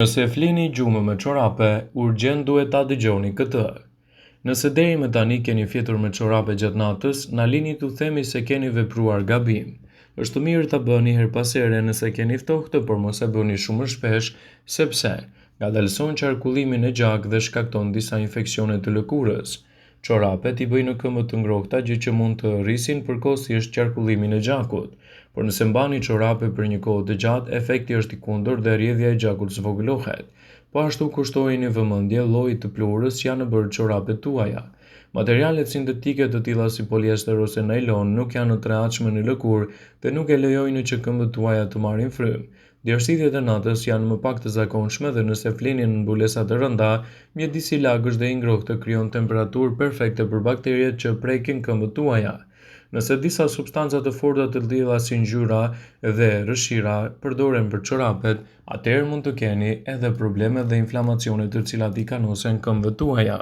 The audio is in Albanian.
Nëse flini gjumë me çorape, urgjent duhet ta dëgjoni këtë. Nëse deri më tani keni fjetur me çorape gjatë natës, na lini t'u themi se keni vepruar gabim. Është mirë ta bëni herë pas here nëse keni ftohtë, por mos e bëni shumë shpesh, sepse ngadalëson qarkullimin e gjakut dhe shkakton disa infeksione të lëkurës. Çorapet i bëjnë këmbët të ngrohta gjë që mund të rrisin përkohësisht qarkullimin e gjakut. Por nëse mbani çorape për një kohë të gjatë, efekti është i kundërt dhe rrjedhja e gjakut zvogëlohet. Po ashtu kushtojini vëmendje llojit të pluhurës që janë bërë çorapet tuaja. Materialet sintetike të tilla si poliester ose najlon nuk janë të rehatshme në lëkurë dhe nuk e lejojnë që këmbët tuaja të marrin frymë. Djersitjet e natës janë më pak të zakonshme dhe nëse flini nën mbulesa të rënda, mjedisi i lagësht dhe i ngrohtë krijon temperaturë perfekte për bakteriet që prekin këmbët tuaja. Nëse disa substanca të forta të tilla si ngjyra dhe rrëshira përdoren për çorapet, atëherë mund të keni edhe probleme dhe inflamacione të cilat i kanosen këmbëve tuaja.